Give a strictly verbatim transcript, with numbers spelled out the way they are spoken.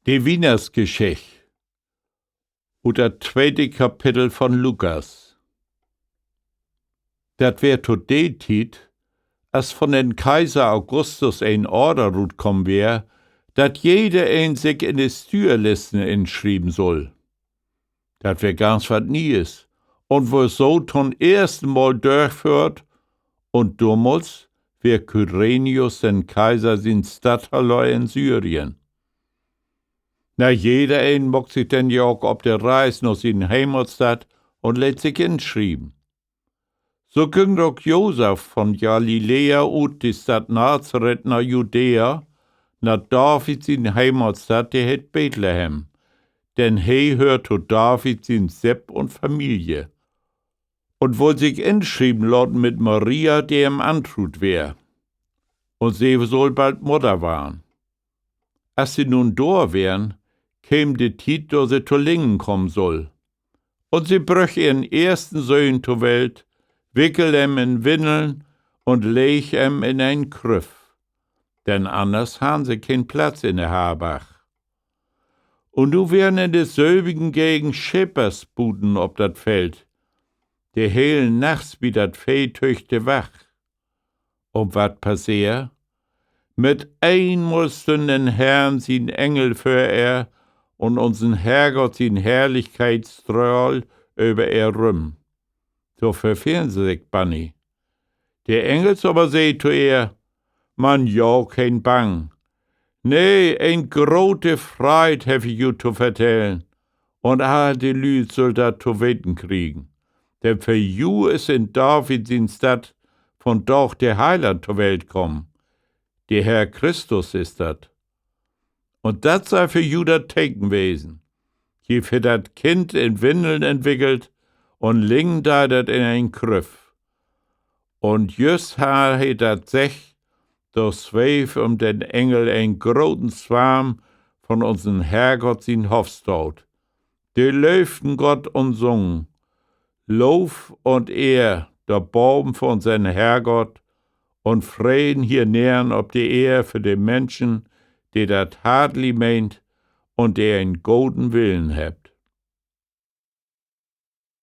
De Wiehnachtsgeschicht ut dat tweete Kapitel von Lukas. Dat weer to de Tiet, as von den Kaiser Augustus en Order rutkamen weer, dat jedereen sik in de Stüerlisten inschrieven sull. Dat weer ganz wat Nees un wöör so to'n eersten Mal dörchföhrt, un domals weer Kyrenius den Kaiser sien Statthalter in Syrien. Na, jedereen maakt sik denn ja ok op de Reis na sien Heimatstadt un leet sik inschrieven. So güng ok Josef von Galiläa ut de Stadt Nazareth na Judäa, na David sien Heimatstadt, de heet Bethlehem, denn he höört to David sien Sipp un Familie, un wull sik inschrieven laten mit Maria, de em antruut weer, un se sull bald Mudder warrn. As se nu dor weren, keem de Tiet, do se to liggen kamen sull. Un se bröch ehren eersten Söhn to Welt, wickel em in Winneln un leeg em in en Krüff, denn anners harrn se keen Platz in de Harbarg. Un nu weren in de sülvigen Gegend Schepers buten op dat Feld, de helen nachts bi dat Veeh de Wach. Un wat passeer? Mit eenmal stünn den Herrn sien Engel vör ehr, un unsen Herrgott sien Herrlichkeit strahl över ehr rüm. Do verfehren se sik bannig. De Engels aver sä to ehr: Man jo keen Bang. Nee, en grote Freid heff ik ju to vertellen, un all de Lüüd süllt dat to weten kriegen. Denn för ju is in David sien Stadt vundaag de Heiland to Welt kamen. De Herr Christus is dat. Un dat sall för ju dat Teken wesen: Ji finnt dat Kind in Winneln inwickelt, un liggen deit dat in en Krüff. Un jüst harr he dat seggt, do sweev üm den Engel en groten Swarm von unsen Herrgott sien Hoffstaat. De löövten Gott un sungen: Loff un Ehr dor baven för unsen Herrgott un Freden hier nerrn op de Eer för de Minschen, de dat hartlich meent un de en goden Willen hebbt.